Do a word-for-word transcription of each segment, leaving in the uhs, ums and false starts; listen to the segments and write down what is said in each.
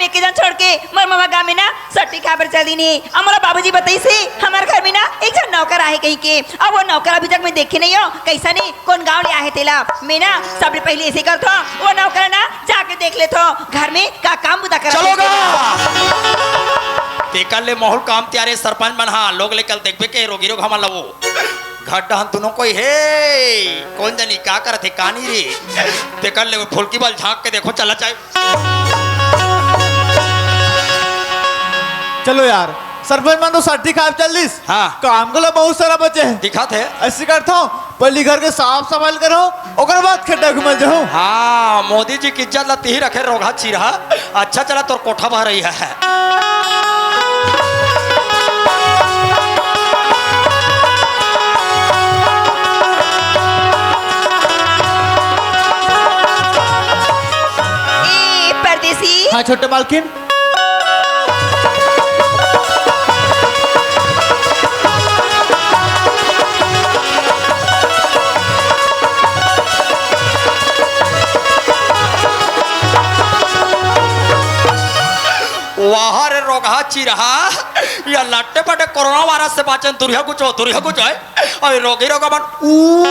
के जन छोड़ के मोर ममा गाँव में ना सट्टी खाए बर चल दीन हे। अब मोला बाबूजी बताइस हे, हमर घर में ना एक झन नौकर आहे कहिके। अब वो नौकर अभी तक मैं देखे नइ हों, कइसन हे, कोन गाँव ले आहे तेला। मैं ना सबले पहिली अइसे करथों, वो नौकर ना जाके देख लेथों, घर में का काम बुता करत हे। चलो गा। तेकर ले महूँ ल काम तियार हे सरपंच मन, हाँ, लोग ले कल देखबे के रोगी रोगहा मन ला वो। घर डहन दुनों कोई हे, कोन जनी का करत हे, का नइ रे। तेकर ले वो फुलकी बल झाँक के देखों, चला चाहे। चलो यार, सरपंच मन तो सट्टी खाए चल दिस। हाँ। काम घलो बहुत सारा बचे हे। दिखत हे। अइसे करथों, पहिली घर के साफ सफाई करों, ओकर बाद खेत डहन घुमल जाहूँ। हाँ, मोदी जी के इज्जत ला तिही रखे रोगहा चिरहा। अच्छा चला तोर कोठा भरई हे। ए, परदेसी। हाँ, छोटे मालकिन। वाह रे रोगहा चिरहा, ये लट्टे पट्टे कोरोना वायरस से बाँचेन, दुरिहा कुछ हो, दुरिहा कुछ हो। अरे रोगी रोगहा मन, ऊ।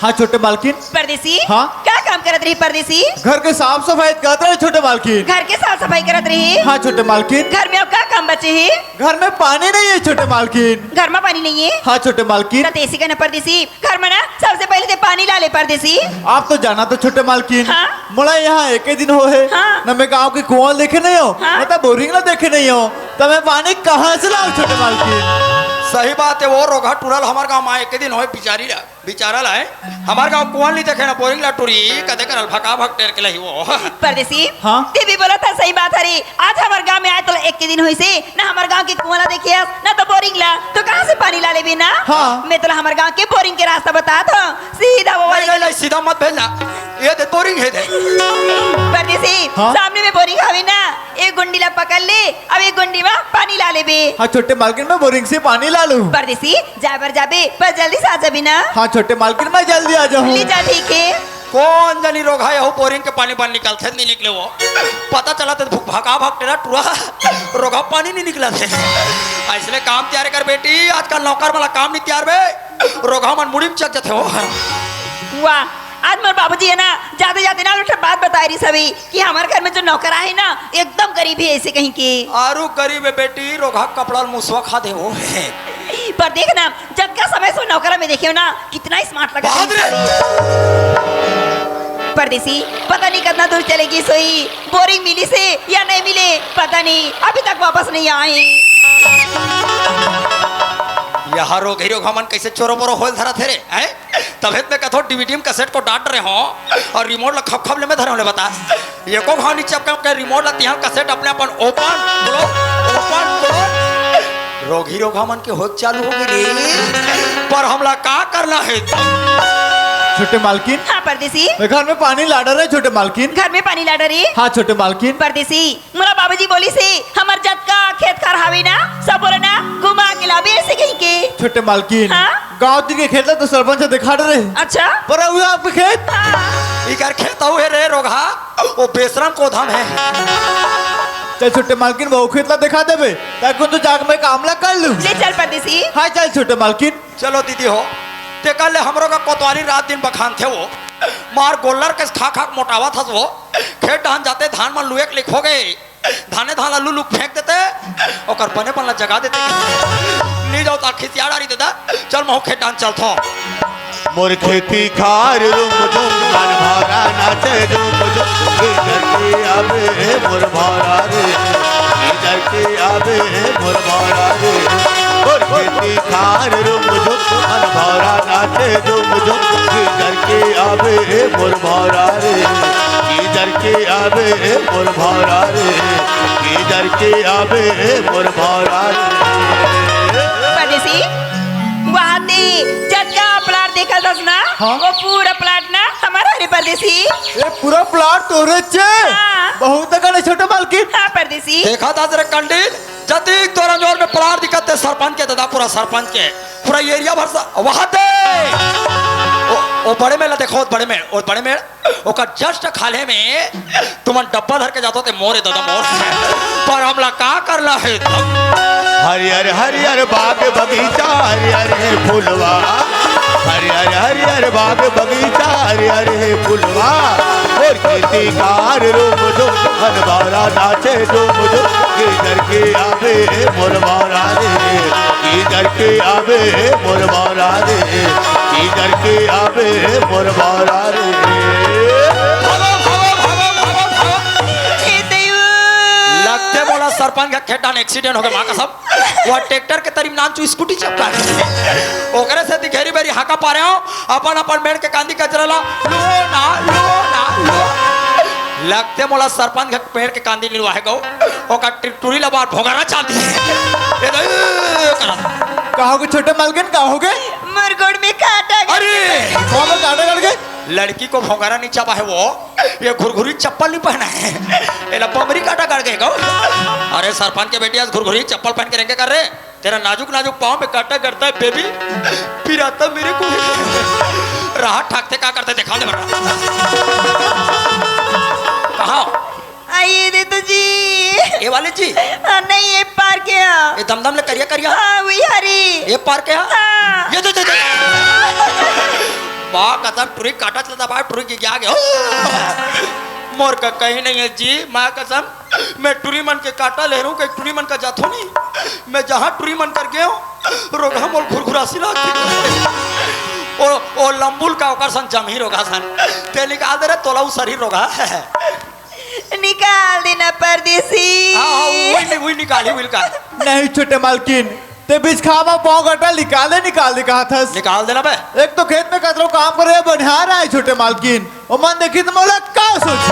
हाँ, छोटे मालकिन। परदेसी? हाँ? का काम करत रही परदेसी? घर के साफ सफाई करत रहे, छोटे मालकिन। घर के साफ सफाई करत रही? हाँ, छोटे मालकिन। घर में अब का काम बचे हे? घर में पानी नइ हे, छोटे मालकिन। घर में पानी नइ हे? हाँ, छोटे मालकिन। त तेसी कहना परदेसी, घर में ना सबसे पहिली ते पानी ला ले परदेसी। आप तो जानत हो, छोटे मालकिन। हाँ? मोला यहाँ एके दिन होहे, हाँ। ना मैं गाँव के कुआँ देखे नइ हों, हाँ। ना त बोरिंग ला देखे नइ हों, त मैं पानी कहाँ से लाऊँ, छोटे मालकिन? सही बात हे, वो रोगहा टूरा ल हमर गाँव में एके दिन होहे, बिचारी ला, बिचारा ला हे, हमर गाँव कुआँ नइ देखे ना बोरिंग ला टूरी, कदे करल भका भक टेर के लही वो। परदेसी, हाँ? ते भी बोलत हस, सही बात हरे। आज हमर गाँव में आए तोला एके दिन होइस हे, ना हमर गाँव के कुआँ ला देखे हस, ना तो बोरिंग ला, तो कहाँ से पानी ला लेबे ना? हाँ। मैं तोला हमर गाँव के बोरिंग के रास्ता बतात हों। सीधा वो नइ, वाली नइ, नइ, सीधा मत भेजना। ये दे बोरिंग हे दे। परदेसी, हाँ? सामने में बोरिंग हवे ना, एक गुंडी ला पकड़ ले, अब एक गुंडी में पानी ला लेबे। हाँ, छोटे मालकिन, मैं बोरिंग से पानी ला लूँ। परदेसी, जाए बर जाबे, पर जल्दी से आ जाबे ना। हाँ, छोटे मालकिन, मैं जल्दी आ जाहूँ। ले जा, ठीक हे। कोन जनी रोगहा यहू बोरिंग के पानी बन निकलथे, नइ निकले वो। पता चलत हे भुक भका भक टेरा टूरा, रोगहा पानी नइ निकलथे। अइसने काम तियार कर बेटी, आजकल नौकर मन ला काम नइ तियार बे। रोगहा मन मुड़ी में चढ़ जाथे हो। वाह, आज मोर बाबूजी हे ना, जाते जाते ना एक ठो बात बताए रहिस हवे कि हमर घर में जो नौकर आहे ना, एकदम गरीब हे अइसे कहिके। अरे गरीब हे बेटी, रोगहा कपड़ा ल मुसवा खा दे हो। पर देख ना, जतका समय से नौकरा में देखे हों ना, कितना smart लगथे। परदेसी, पता नइ कतना दूर चले गिस होही, बोरिंग मिलिस हे या नइ मिले, पता नइ, अभी तक वापस नइ आए। यहाँ रोगही रोगहा मन कइसे चोरो बोरो होय ल धरत हे रे, हैं? तभे त मैं कथों, डीवीडी में कैसेट को डांट रहे हों अउ रिमोट ला खप खप ले में धरे हों ले, बता। एको घांव नइ चपके के रिमोट ला, तिहाँ कैसेट अपने अपन open, close, open, close। रोगही रोगहा मन के होय ल चालू हो गे रे। पर हमला का करना हे? छोटे मालकिन। हाँ, परदेसी। मैं घर में पानी ला डरे, छोटे मालकिन। घर में पानी ला डरे? हाँ, छोटे मालकिन। परदेसी, मोला बाबूजी बोलिस हे, हमर जतका खेत खार हावे ना, सबो ला ना घुमा के लाबे अइसे कहिके। छोटे मालकिन, हाँ? गाँव तीर के खेत ला तो सरपंच ह देखा डरे। अच्छा? पर उहे आपके खेत? हाँ। इकर खेत अउ हे रे रोगहा, वो बेसरम कोधम हे। चल छोटे मालकिन, वो खेत ला देखा देबे, ताकि तो जाके मैं काम ला कर लूँ। ले चल परदेसी। हाँ, चल छोटे मालकिन। चलो दीदी हो, तेकर ले हमरो का कोतवाली रात दिन बखानथे वो, मार गोल्लर के खा खा के मोटावत हस वो, खेत डहन जाते धान मन लुए के लिख हो गे, धाने धान ला लू लू फेंक देते, ओकर बने बन ला जगा देते। नी जाओ ता खिसिया डारी देता। चल महूँ खेत डान चलथों। मोर खेती खार रुम झुम, मन भौरा नाचे झुम झुम। गिरके आवे मोर भौरा रे, गिरके आवे मोर भौरा रे। मोर खेती खार रुम झुम, मन भौरा नाचे झुम झुम। गिरके आवे मोर भौरा रे, गिरके आवे मोर भौरा रे, गिरके आवे मोर भौरा रे। परदेसी, वहाँ ते जतका प्लाट देखत हस ना, हाँ? वो पूरा प्लाट ना हमारा हरे परदेसी। ये पूरा प्लाट तोरे चे? हाँ। बहुत अकन हे छोटे मालकिन। हाँ परदेसी। देखत हस रे कंडील, जतिक तोर अंजोर में प्लाट दिखत हे सरपंच के, दादा पूरा सरपंच के, पूरा एरिया भर सा, वहाँ ते। ओ, ओ बड़े मेड़ ला देखो, ओ बड़े मेड़, ओ बड़े मेड़, ओकर just खाल्हे में तुमन डब्बा धर के जाथो ते मोर ए दादा मोर। पर हमला का करना हे? हरियर हरियर बाग बगीचा, हरियर हे फुलवा। हरियर हरियर बाग बगीचा, हरियर हे फुलवा। मोर खेती कार रूम जो, हनबारा नाचे डूम डूम। किधर के आवे मोर बारा रे, किधर के आवे मोर बारा रे, किधर के आवे मोर बारा रे। भागो, भागो, भागो, भागो, भागो। हे देव। लगथे मोला सरपंच के खेत डाहन accident होगे, माँ कसम। वो ट्रैक्टर के तरी म नानचु स्कूटी चपका दे। ओकरे सेती घेरी बेरी हाका पारे हंव, अपन अपन मेड़ के कांदी कचरा ला लो ना, लो ना, लो। लगथे मोला सरपंच के मेड़ के कांदी निलवाहे गो, ओकर टि-, टुरी ला बार भोंगरा चाल दिए। ए दे, ए, करा। का होगे छोटे मालकिन, का होगे? मोर गोड़ में कांटा गे। अरे! गोड़ में कांटा गड़ गे? लड़की को भोंगरा नहीं चबा है वो, ये घुरघुरी चप्पल नहीं पहना है, एला बमरी कांटा गड़ गे गो। अरे सरपंच के बेटी, आज घुरघुरी चप्पल पहन के रेंगे कर रे, तेरा नाजुक नाजुक पाँव में कांटा गड़ता है बेबी, पिराता मेरे को। राहत ठाकथे का करथे, देखा ले बड़ा। कहाँ? आइए दे तो जी। ये वाले जी? हाँ, नहीं, ये पार के हा। ये दमदम ले करिया करिया? हाँ, वही हरी। ये पार के हा? हाँ। ये दे, दे, दे। माँ कसम, टुरी कांटा चलता भाई, टुरी गिर गया आगे। मोर का कहीं नहीं है जी, माँ कसम। मैं टुरी मन के कांटा ले रहूं, कहीं टुरी मन का जाथो नहीं। मैं जहां टुरी मन कर गयो, रोगहा मोल घुरघुरासी लाग। ओ, ओ लंबुल का ओकर सन जमही रोगहा सन। ते निकाल दे रे, तोला उ सरी रोगहा। निकाल देना परदेसी। हाँ, हाँ, वही नि-, वही निकाली, वही निकाल। नहीं छोटे मालकिन, ते बिछखावा पाँव कांटा निकाल दे, निकाल दे कहा थस। निकाल देना बे। एक तो खेत में कतरो काम करे, बनिहार आए छोटे मालकिन, ओमन देखी त मोला का सोच।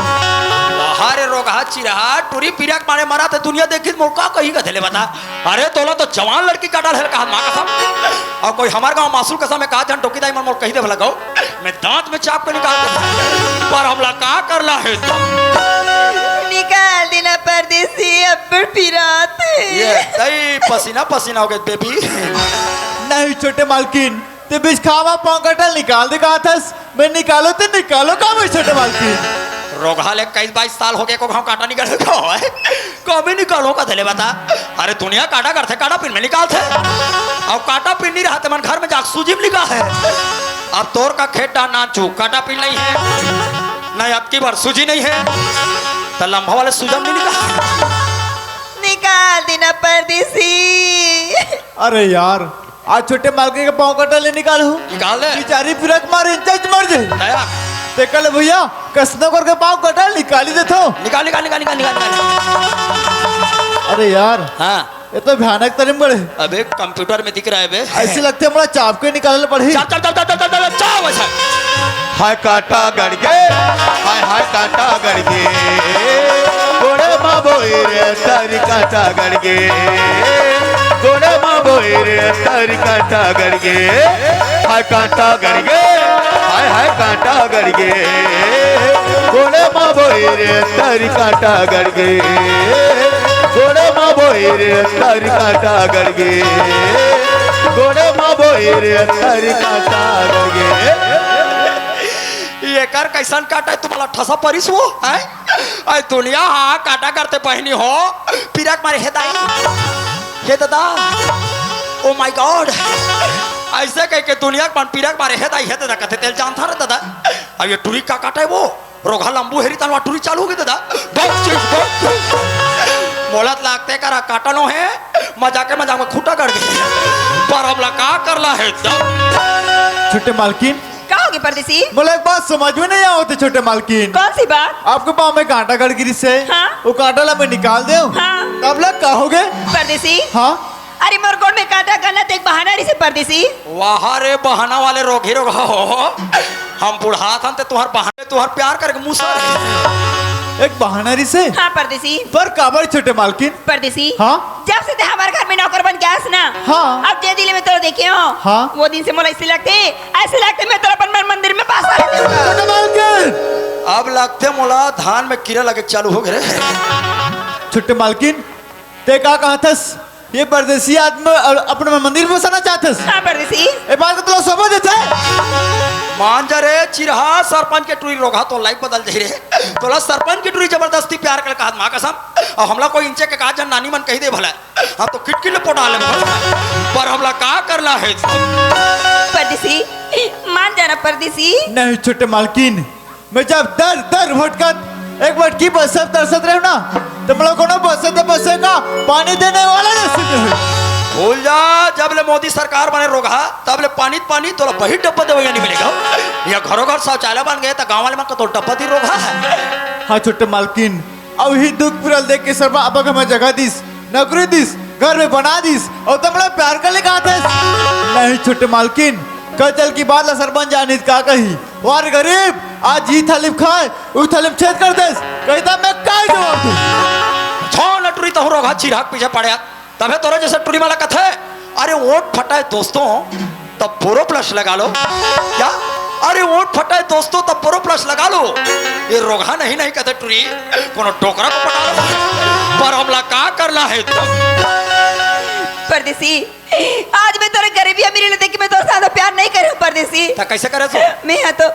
अरे रोगहा चिरहा, टुरी पिरक मारे मरा त दुनिया देखी त मोला का कही कथे ले बता। अरे तोला तो जवान लड़की कांटा ले कहा माँ कसम। अउ कोई हमार गाँव मासूल कसम में कहा जान टोकी दाई मन मोला कही दे भला गो। मैं दांत में चाप के निकाल दे। पर हमला का करना हे? निकाल देना परदेसी, अब्बड़ पिरात हे। ये दई पसीना पसीना होगे बेबी। नहीं छोटे मालकिन, ते बिछखावा पाँव कांटा निकाल दे कहा थस, मैं निकालो ते निकालो का भाई छोटे मालकिन। रोगहा ले इक्कीस बाईस साल होगे, एको घांव कांटा निकाले का होय? कभी निकालो कथे ले बता। अरे दुनिया कांटा करथे, कांटा पिन में निकालथे। अउ कांटा पिन नहीं रहा ते मन घर में जाके सूजी में निकाले। अब तोर का खेत डाहन नानचु, कांटा पिन नहीं हे, नहीं अबकी बार सूजी नहीं हे, त लंबा वाले सूजा में नहीं निकाल। निकाल देना परदेसी। अरे यार, आज छोटे मालकिन के पाँव कांटा ले निकालहूं। निकाल दे। बिचारी पिरक मारे, जज मर जाए। दया। ते कल भैया, कसनो करके पाँव कांटा निकाली देथो। निकाल, निकाल, निकाल, निकाल, निकाल, निकाल। अरे यार, हाँ। ये तो भयानक तरीम गड़े। अबे, computer में दिख रहा है बे। ऐसे लगथे मोला चाप के निकाले पड़ही। चाप, चाप, चाप, चाप, चाप, चाप, चाप, ऐसा। हाय कांटा गड़ गे, हाय, हाय कांटा गड़ गे, गोड़े मा बोई रे तरी कांटा गड़ गे, गोड़े मा बोई रे तरी कांटा गड़ गे, हाय कांटा गड़ गे, हाय, हाय कांटा गड़ गे, गोड़े मा बोई रे तरी कांटा गड़ गे, गोड़े मा बोई रे तरी कांटा गड़ गे, गोड़े मा बोई रे तरी कांटा गड़ गे। ये कर कैसन कांटा हे तुम्हारा ठसा परिस वो, हैं? अरे दुनिया हा कांटा करथे बहिनी हो, पिरक मारे हे दाई, हे दादा, oh my God, ऐसे कह के दुनिया के मन पिरक मारे हे दाई, हे दादा कथे तेला जानथा रे दादा। अब ये टुरी का कांटा हे वो, रोगहा लंबू हेरी तनवा टुरी चालू होगे दादा। बहुत चीज, बहुत चीज। मोला त लागथे करा कांटा नो हे, मजाक के मजाक में खूंटा गड़ गे। पर हमला का करना हे दादा? छोटे मालकिन, का होगे परदेसी? मोला एक बात समझ में नहीं आवत हे छोटे मालकिन। कौन सी बात? आपके पाँव में कांटा गड़ गिरिस हे। हाँ। वो कांटा ला मैं निकाल देंव। हाँ। तब ले का होगे? परदेसी। हाँ। अरे मोर गोड़ में कांटा गड़ना तो एक बहाना रहिसे परदेसी। वाह रे बहाना वाले रोगही रोगहा हो। हम बुढ़ाथन ते तुंहर बहाने, तुंहर प्यार करके मुसर हे। एक बहाना रहिसे? हाँ परदेसी। पर काबर छोटे मालकिन? परदेसी। हाँ? जब से ते हमारे घर में नौकर बन के आस ना, हाँ। अब जे दिन ले मैं तोला देखे हंव, हाँ। वो दिन से मोला ऐसे लगथे, ऐसे लगथे मैं तोला अपन मन मंदिर में बसा लेतेंव। छोटे मालकिन! अब लगथे मोला धान में कीरा लगे चालू होगे रे। छोटे मालकिन, ते का कहत हस? ये परदेसी आदमी अ-, अपने में मंदिर बसाना चाहथस? हाँ, परदेसी। ए बात का तोला समझ आथे? मान जा रे चिरहा, सरपंच के टुरी रोगहा तो लाइफ बदल जाही रे। तोला सरपंच के टुरी जबरदस्ती प्यार कर कहा, माँ कसम। अउ हमला कोई इंचे के कहा जन नानी मन कही दे भला, हम तो किटकिट ले पोटा ले, पर हमला का करना हे? परदेसी, मान जाना परदेसी। नहीं छोटे मालकिन, मैं जब दर दर भटकत एक भटकी बरसत तरसत रहेंव ना, त मोला कोनो बरसत बरसत का पानी देने वाला नसीब नहीं। भूल जा, जब ले मोदी सरकार बने रोगहा, तब ले पानी पानी, तोला बही डब्बा देवइया नहीं मिलेगा। या घरों घर शौचालय बन गए, त गाँव वाले मन का तो डब्बा दी रोगहा। हाँ छोटे मालकिन, अउ ही दुख पिरल देख के सरपंच अब हमें जगह दिस, नौकरी दिस, घर में बना दिस, अउ तब मोला प्यार कर ले कहा थे। नहीं छोटे मालकिन, कल चल की बात ला सरपंच जानित का कही, वार गरीब, आज ई थाली खाए, उ थाली छेद कर देस, कहिता मैं काय जवाब दूं? छो नटुरी तहु रोगहा चिरहा के पीछे पड़े, तभे तोरे जैसे टुरी माला कथे, अरे ओंठ फटा हे दोस्तों, तब बोरोप्लस लगा लो। क्या? अरे ओंठ फटा हे दोस्तों, तब बोरोप्लस लगा लो। ये रोगहा नहीं, नहीं कथे टुरी, कोनो डोकरा को पटा लो। पर हमला का करना हे? परदेसी, आज मैं तोरे गरीबी अमीरी ले देख के मैं तोरे साथ प्यार नहीं करे हूँ परदेसी। त कैसे करे तू? मैं हाँ तो,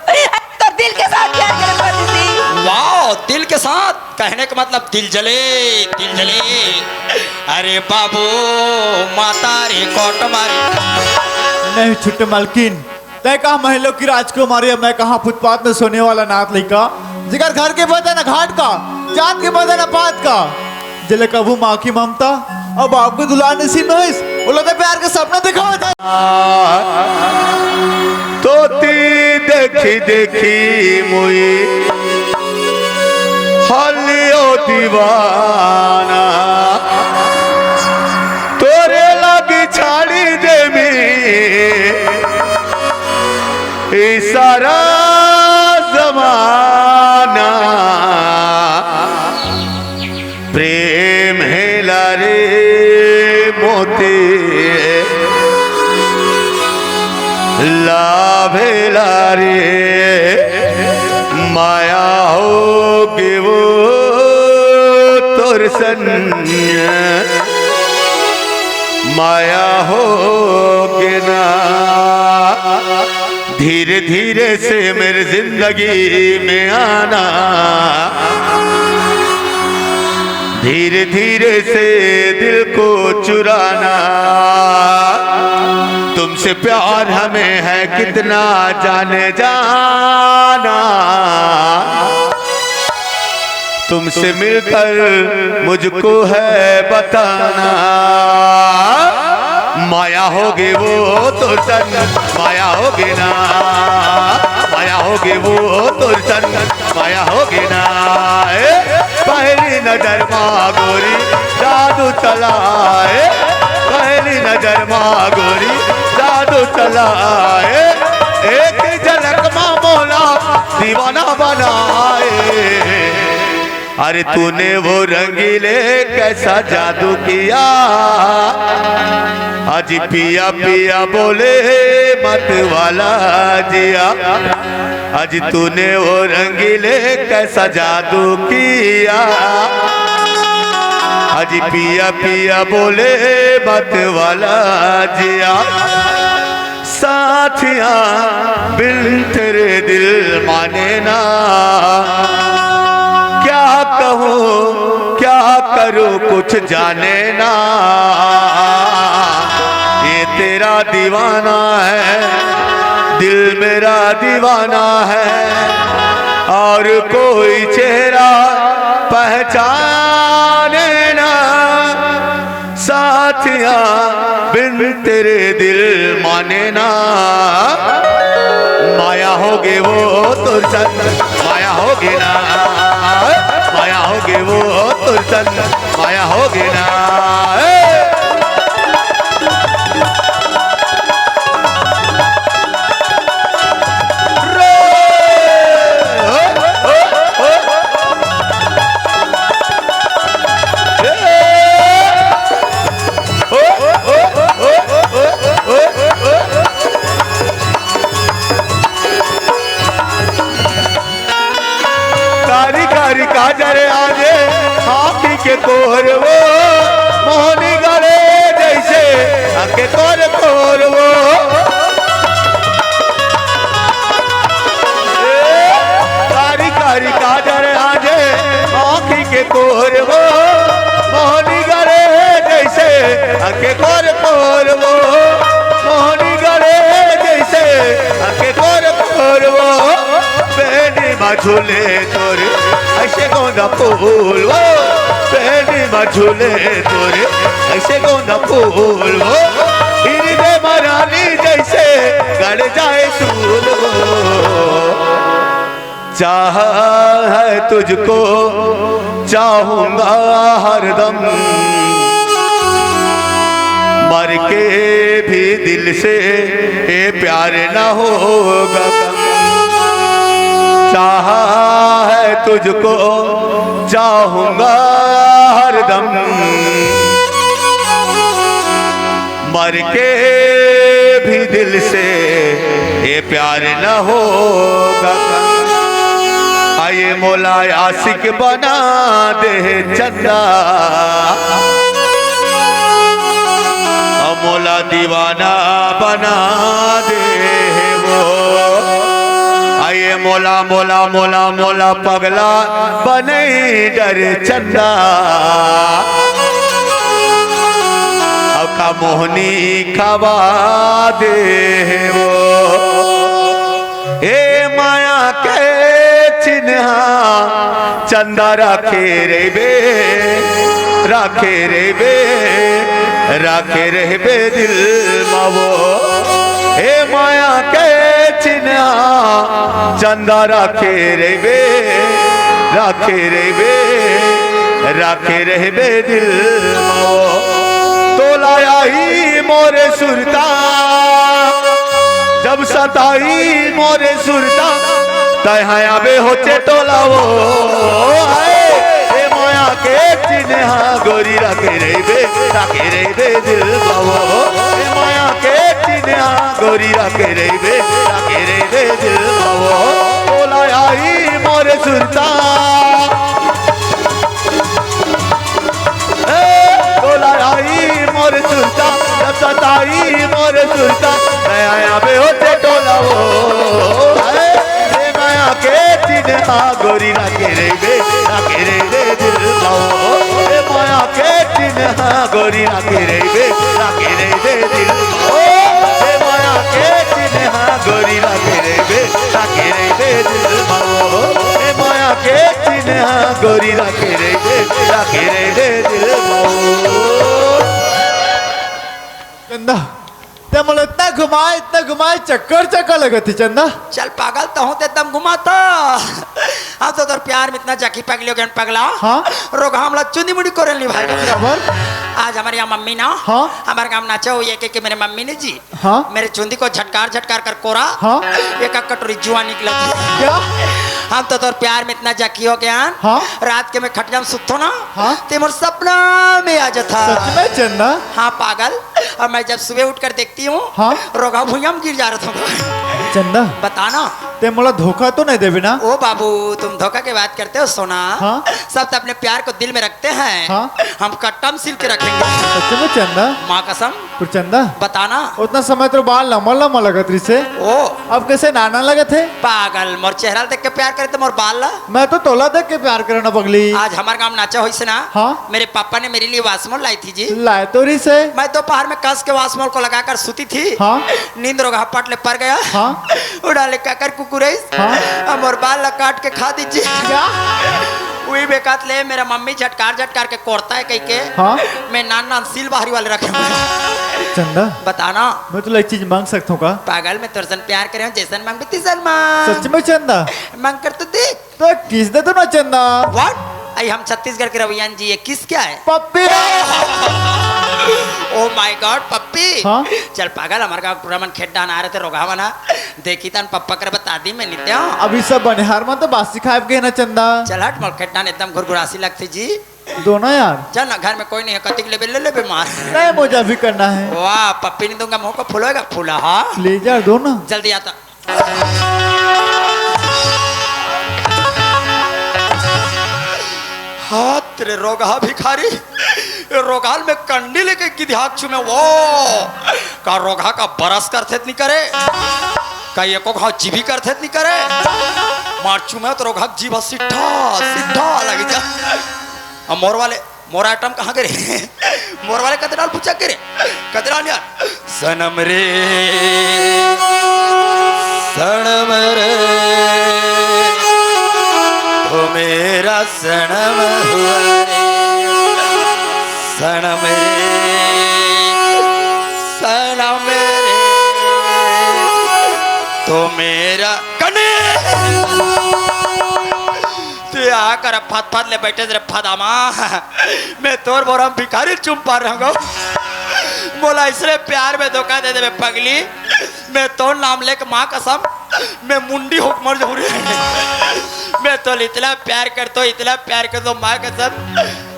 तो दिल के साथ प्यार करे परदेसी। वाह, दिल के साथ कहने का मतलब दिल जले, दिल जले। अरे बाबू, माता रे कोट मारे। नहीं छुट्टे मालकिन, तैं कहा महलों की राजकुमारी, मैं कहा फुटपाथ में सोने वाला नाथ लइका, जेकर घर के बदे न घाट का, जात के बदे न पात का। जेला कभू माँ की ममता अउ बाप के दुलार नसीब न होइस, ओला तो प्यार के सपना दिखावत हे। तोती देखी देखी मुई हलियो दीवाना, तोरे लागी छाड़ी देमी ई सारा जमाना। प्रेम हेला रे मोती, लाभ हेला रे, माया होगे वो तोर संग, माया होगे ना। धीरे धीरे से मेरी जिंदगी में आना, धीरे धीरे से दिल को चुराना। तुमसे प्यार हमें है कितना जाने जाना, तुमसे मिलकर मुझको है बताना। माया होगे वो तोर संग, माया होगे ना, माया होगे वो तोर संग, माया होगे ना। ए, पहली नजर मा गोरी जादू चला, ए, पहली नजर मा गोरी जादू चला, ए, एक झलक मा मोला दीवाना बनाए। अरे तूने वो रंगीले कैसा जादू किया, आज पिया पिया बोले मत वाला जिया। आज तूने वो रंगीले कैसा जादू किया, आज पिया पिया बोले मत वाला जिया। साथिया बिन तेरे दिल माने ना, क्या कहूँ क्या करूँ कुछ जाने ना। ये तेरा दीवाना है, दिल मेरा दीवाना है, और कोई चेहरा पहचाने ना। साथिया बिन तेरे दिल माने ना। माया होगे वो तोर संग, माया होगे ना, माया होगे वो तोर संग, माया होगे ना। ए! कारी कारी काजर आजे आँखी के कोहर वो, मोहनी गले जैसे आंखे कोर कोर वो। कारी कारी काजर आजे आंखी के कोर वो। मोहनी गले जैसे आंखे कोर कोर वो। मोहनी गले जैसे आंखे कोर कोर वो। बेनी मा झूले तोरे ऐसे गोंदा फूल वो। बेनी मा झूले तोरे ऐसे गोंदा फूल वो। हिरदे मा रानी जैसे गड़ जाए सूल वो। चाहा है तुझको, चाहूंगा हरदम, मर के भी दिल से ये प्यार ना होगा कम। चाहा है तुझको, चाहूंगा हरदम, मर के भी दिल से ये प्यार न होगा। आए मोला आशिक बना दे चंदा, और मोला दीवाना बना दे वो। आए मोला, मोला, मोला, मोला पगला बनई डर चंदा, अब का मोहनी खवा दे वो। हे माया के चिन्हा चंदा राखे रेबे, राखे रेबे, राखे रेबे दिल मा वो। हे माया के चिन्हा चंदा राखे रेबे, राखे रेबे, राखे रेबे दिल मा वो। तोला आही मोरे सुरता, जब सताही मोरे सुरता, तैं हा आबे होचे टोला वो। हाय, हे माया के चिन्हा गोरी राखे रेबे, राखे रेबे दिल मा वो। हे माया के चिन्हा गोरी राखे रेबे, राखे रेबे दिल मा वो। तोला आही मोरे सुरता, ए, तोला आही मोरे सुरता, जब सताही मोरे सुरता, नया आबे होचे टोला वो। ए, हे माया के चिन्हा गोरी राखे रेबे, राखे रेबे दिल मा वो। हे माया के चिन्हा गोरी राखे रेबे, राखे रेबे दिल मा वो। हे माया के चिन्हा गोरी राखे रेबे, राखे रेबे दिल मा वो। हे माया के चिन्हा गोरी राखे रेबे, राखे रेबे दिल मा वो। चंदा, तैं मोला इतना घुमाए, इतना घुमाए, चक्कर चक्कर लगत हे चंदा। चल पागल, तहूं तो एकदम घुमाता। हम तो तोर प्यार में इतना जखी पगली हो गेन पगला। हाँ? रोगहा हमला चुंदी मुंदी कोरे ल नइ भाई। बराबर। आज हमर इहाँ मम्मी ना, हाँ? हमर गाँव नाचा होइस कहिके मेरे मम्मी ने जी, हाँ? मेरे चुंदी को झटकार झटकार कर कोरा। हाँ? एक एक कटोरी जुआ निकला जी। क्या? हम तो तोर प्यार में इतना जखी हो गेन। हाँ? रात के मैं खटिया में सुतथों ना, हाँ? तैं मोर सपना में आ जाथा। सच में चंदा? हाँ पागल, और मैं जब सुबह उठ कर देखती हूँ, हाँ? रोगहा भुइयां में गिर जा रहा था। चंदा, बता ना। तैं मोला धोखा तो नहीं देबे ना? ओ बाबू, तुम धोखा की बात करते हो सोना। हाँ? सब तो अपने प्यार को दिल में रखते हैं। हाँ? हम कट्टा में सिल के रखेंगे। सच में चंदा? माँ कसम। पर चंदा, बता ना। उतना समय तो बाल लंबा लंबा लगत रहिसे। ओ। अब कैसे नाना लगत हे? पागल, मोर चेहरा देख के प्यार करे तो मोर बाल ला। मैं तो तोला देख के प्यार करे ना पगली। आज हमर गाँव नाचा होइस ना। हाँ? मेरे पापा ने मेरे लिए वासमोल लाई थी जी। लाए तो रहिसे। मैं दोपहर में कस के वासमोल को लगाकर सुती थी। हाँ। नींद रोगहा पट ले पर गया। हाँ। उड़ा ले काकर कुकुरइस। हाँ। अब मोर बाल ला काट के खा दीजिए। क्या? उही बेकात ले मेरा मम्मी झटकार झटकार के कोरता है कहिके। हाँ। मैं नान नान सील बाहरी वाले रखे हुए हैं। चंदा, बता ना। मैं तोला एक चीज मांग सकता हूँ का? पागल, मैं तोर सन प्यार करे हूँ, जैसन मांगबे तैसन मांग। सच में चंदा? मांग कर तो देख। तो किस दे तो ना चंदा। What? आई हम छत्तीसगढ़ के रवैया जी, ये किस क्या है? पप्पी रे। Oh my God, पप्पी। हाँ? चल पागल, हमर गाँव टूरा मन खेत डाहन आ रहे थे, रोगहा मन हा। देखी तन पप्पा कर बता दी मैं नित्या। अभी सब बनिहार मन तो बासी खाए गए ना चंदा। चल हट, मोर खेत डाहन एकदम घुरघुरासी लगथे जी। दो ना यार। चल ना, घर में कोई नहीं है, कतिक लेबे ले लेबे मार। नहीं, मुझे अभी करना है। वाह, पप्पी नहीं दूंगा, मुंह को फुलोएगा, फूला, हाँ? ले जा, दो ना। जल्दी आता। हाथ रे रोगहा भिखारी, ए रोगहा ल मैं कंडी लेके किदे हाथ चूमे वो। का रोगहा का बरस करथे त नी करे? का एको घाव जीभी करथे त नी करे? मार चूमे त रोगहा के जीभ ह सिट्ठा, सिट्ठा लगी जा। अब मोर वाले, मोर आइटम कहाँ गे रे? मोर वाले कते डाल पूछा गे रे? कते डाल यार? सनम रे, सनम रे, तो मेरा सनम हुआ रे। सनम रे, सनम रे, तो मेरा कने। तू आ कर फत फत ले बैठे रे फदामा। मैं तोर बोरा म भिखारी चुम पार रहूंगा। मोला इसने प्यार में धोखा दे देबे पगली। मैं तोर नाम लेके माँ कसम, मैं मुंडी होके मर जाऊं रे। मैं तो इतना प्यार करतो, इतना प्यार करतो, माँ कसम।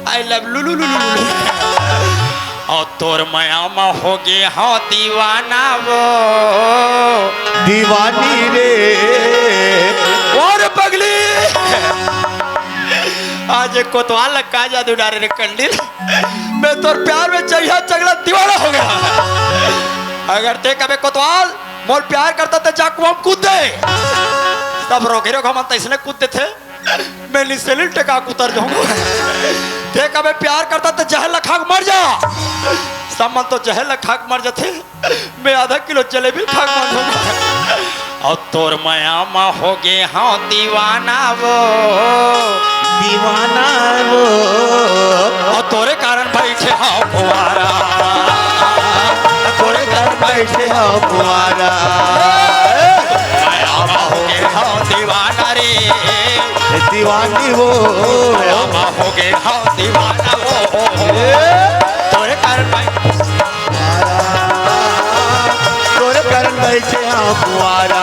I love लुलु लुलु लुलु। और तोर मया मा हो गे हो दीवाना वो। दीवानी रे। और पगली। आज एक कोतवाल लग का जादू डारे रे कंडिल। मैं तोर प्यार में चढ़िया चगला दीवाना हो गया। अगर ते कबे कोतवाल मोर प्यार करता ते जा कुआं म कूद दे। सब रोगही रोगहा मन त इसने कूद देथे। मैं निसेलिन टेका के उतर जाऊंगा। ते कबे प्यार करता ते जहर ल खा के मर जा। सब मन तो जहर ल खा के मर जाथे। मैं आधा किलो जलेबी खा के मर जाऊंगा। और तोर मया मा हो गे हो दीवाना वो। दीवाना वो। और तोरे कारण बैठे हो कुआरा। तोरे कारण बैठे हो कुआरा। मया मा हो गे हो दीवाना रे। दीवानी वो। मया मा हो गे हो दीवाना वो। तोरे कारण बै- तोरे कारण बैठे हो कुआरा।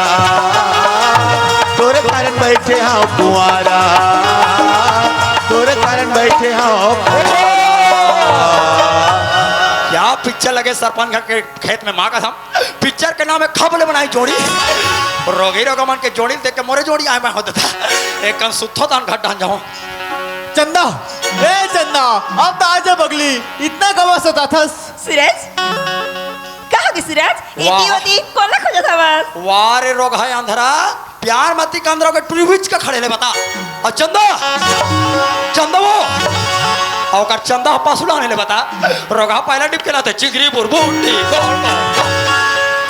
तोरे कारण बैठे हो कुआरा। तोरे कारण बैठे हो कुआरा। क्या पिक्चर लगे सरपंच घर के खेत में, माँ कसम। पिक्चर के नाम है खबले बनाई जोड़ी। रोगही रोगहा मन के जोड़ी देख के मोरे जोड़ी आए मैं होता था। एक कन सुत्थो तान घर डान जाऊं। चंदा, ए चंदा, अब तो आ जा बगली, इतना कमा सताथस। सूरज, कहाँ गे सूरज? वाह। एती ओती कोन ला खोजत हवस? वाह रे रोगहा अंधरा, प्यार मती के अंदर के टूरी बिच के खड़े ले बता। और चंदा, चंदा वो, और ओकर चंदा पसुलाने ले बता। रोगहा पहला डिप के लाते चिगरी बुरबुटी।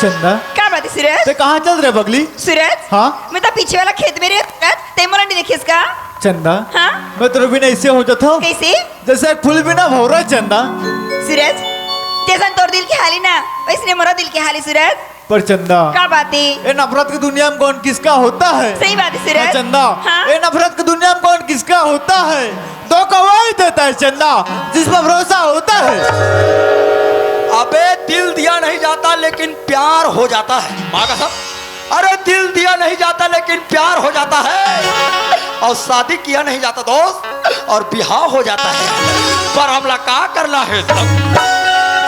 चंदा, का बात है सूरज? ते कहाँ चल रहे बगली? सूरज, हाँ? मैं तो पीछे वाला खेत में रहे सूरज, ते मोला नहीं देखिस का? चंदा, हाँ? मैं तोरे बिना ऐसे हो जाता हूँ। कैसे? जैसे एक फूल बिना भौरा चंदा। सूरज, जैसन तोर दिल के हाली ना, वैसने मोरो दिल के हाली सूरज। पर चंदा, का बात है? ए नफरत की दुनिया में कौन किसका होता है? सही बात है सूरज। हाँ चंदा, हाँ। ए नफरत की दुनिया में कौन किसका होता है? धोखा वही देता है चंदा, जिस पर भरोसा होता है। अबे दिल दिया नहीं जाता लेकिन प्यार हो जाता है। माँ कसम। अरे दिल दिया नहीं जाता लेकिन प्यार हो जाता है, और शादी किया नहीं जाता दोस्त, और बिहाव हो जाता है। पर हमला का करना है तब?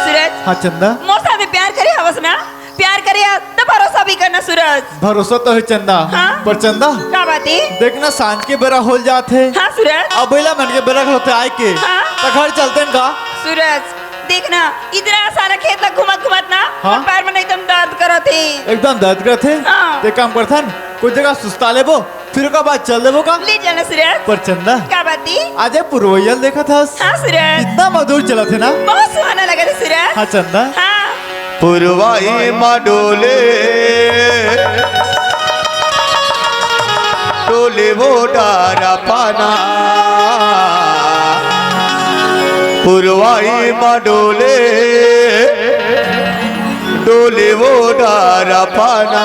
सूरज, हाँ चंदा। मोर सामने प्यार करे हवस ना, प्यार करे हस तो भरोसा भी करना सूरज। भरोसा तो है चंदा। हाँ? पर चंदा, का बात है? देखना सांझ के बेरा होल जात है। हाँ सूरज। अब बेला मन के बेरा होते आए के। हाँ? तो घर चलते हैं का? सूरज, देखना, इतना सारा खेत ला घुमत घुमत ना, हाँ? मोर पैर मन एकदम दर्द करत हे। एकदम दर्द करत हे? हाँ। ते काम करथन, कोई जगह सुस्ता लेबो, फिर ओकर बाद चल देबो का? ले चलना सूरज। पर चंदा, का बात है? आज ये पुरवैया ल देखत हस? हाँ सूरज। इतना मधुर चलत हे ना? बहुत सुहाना लगत हे सूरज। हाँ चंदा। हाँ। पुरवाई मा डोले, डोले वो डारा पाना। पुरवाई मा डोले, डोले वो डारा पाना।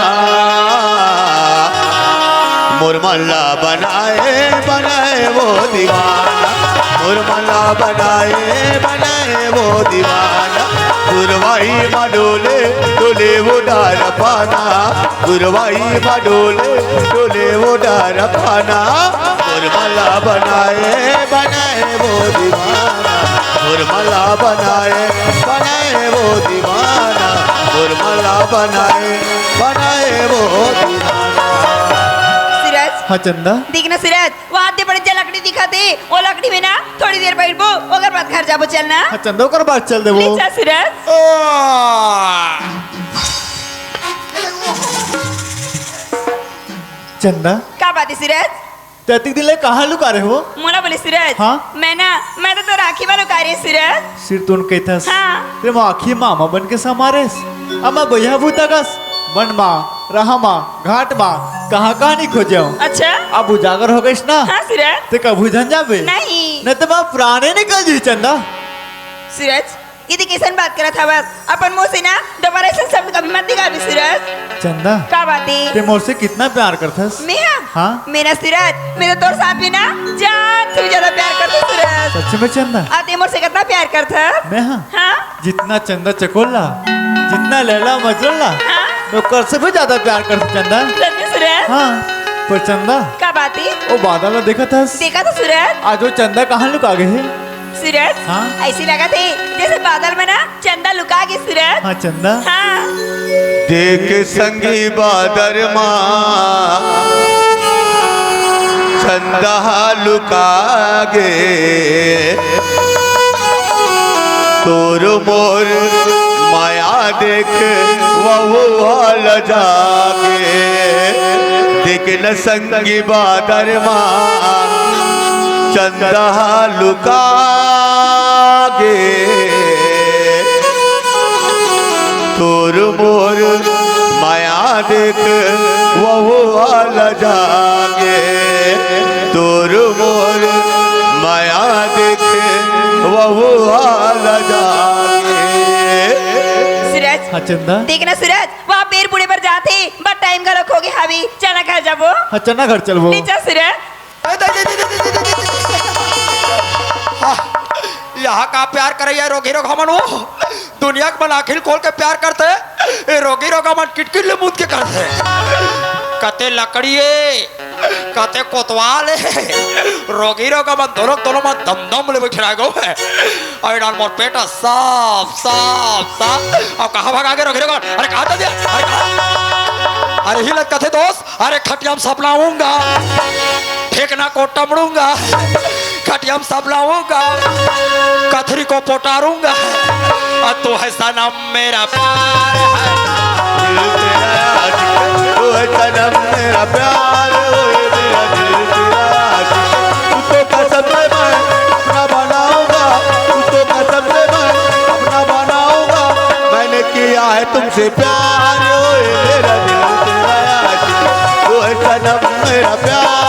मोर मन ला बनाए, बनाए वो दीवाना। मोर मन ला बनाए, बनाए वो दीवाना। पुरवाई मा डोले, डोले वो डारा पाना। पुरवाई मा डोले, डोले वो डारा पाना। मोर मन ला बनाए, बनाए वो दीवाना। मोर मन ला बनाए, बनाए वो दीवाना। मोर मन ला बनाए, बनाए वो दीवाना। सूरज, हाँ चंदा। देख ना सूरज, वो आते बड़े जा लकड़ी दिखत हे, वो लकड़ी में ना थोड़ी देर बैठबो, ओकर बाद घर जाबो, चल ना। हाँ चंदा, ओकर बाद चल देबो। ले चल सूरज। आ! चंदा। का बात हे सूरज? ते अतिक दिन ले कहाँ लुका रहे हो? मोला बोले सूरज। हाँ? मैं ना, मैं तो तोर आँखी मा लुका रहे सूरज। सिर तुन कहथस। हाँ। ते मोर आँखी मा आमा बन के समा रेहेस। अब मैं बइहा भूता कस बन मा, रहा मा, घाट मा, कहाँ कहाँ नहीं खोजे हँव। अच्छा। अब उजागर हो गइस ना। हाँ सूरज। ते कभू झन जाबे। नहीं। नहीं तो मैं प्राणे निकल जी चंदा। सूरज, ये तो कैसन बात करत हवस? अपन मुँह से ना दोबारा ऐसा शब्द कभी मत निकालबे सूरज। चंदा। का बात हे? ते मोर से कितना प्यार करथस? मैं? हाँ। मेरा सूरज, मैं तो तोर साथ भी ना जान से भी ज्यादा प्यार करथों सूरज। सच में चंदा? अउ ते मोर से कितना प्यार करथस? मैं हाँ। हाँ। जितना चंदा चकोर ला, जितना लैला मजनू ला, हाँ। मैं ओकर से भी ज्यादा प्यार करथों चंदा। सच में सूरज? हाँ। पर चंदा। का बात हे? वो बादल ला देखत हस? देखत हों सूरज। आज वो चंदा कहाँ लुका गे हे? सूरज, हाँ? ऐसे लगथे जैसे बादल में ना चंदा लुका गे सूरज। हाँ, चंदा। हाँ। देख संगी बादर मा चंदा लुका गे, तोर मोर मया देख वहू हल जागे। देख न संगी बादर मा चंदा लुका गे, तोर मोर मया देख वहू हल जागे, तोर मोर मया देख वहू हल जागे। सूरज, हाँ, चंदा। देख ना सूरज, वो पेड़ बूड़े बर जाथे, बस टाइम घलो होगे हावे, चल ना घर जाबो। हाँ, चल ना घर चलबो। नहीं चल सूरज। ए, दे, दे, दे। हाँ, यहाँ का प्यार करे ये रोगी रोग हमन वो? दुनिया के मन आँखी खोल के प्यार करथे, ये रोगी रोग हमन किटकिट ले मूत के करथे। कथे लकड़ी हे, कथे कोतवाल हे, रोगी रोग हमन दोनों, दोनों मन दम दम ले बइठे रह गए हे। अउ ए डार मोर पेट ह साफ, साफ, साफ। अउ कहाँ भगा गे रोगी रोग? अरे कहाँ चल दिया? अरे कहाँ? अरे हिलत कथे दोस्त, अरे खटिया म सपलाऊंगा, ठेकना को टमड़ूंगा, खटिया म सपलाऊंगा, कथरी को पोटारूंगा। और तू है सनम मेरा प्यार है, दिल तेरा आशिक, तू है सनम मेरा प्यार, ओए मेरा दिल तेरा आशिक। तू तो कसम से मैं अपना बनाऊंगा, तू तो कसम से मैं अपना बनाऊंगा। मैंने किया है तुमसे प्यार, ओए मेरा दिल तेरा आशिक, तू है सनम मेरा प्यार।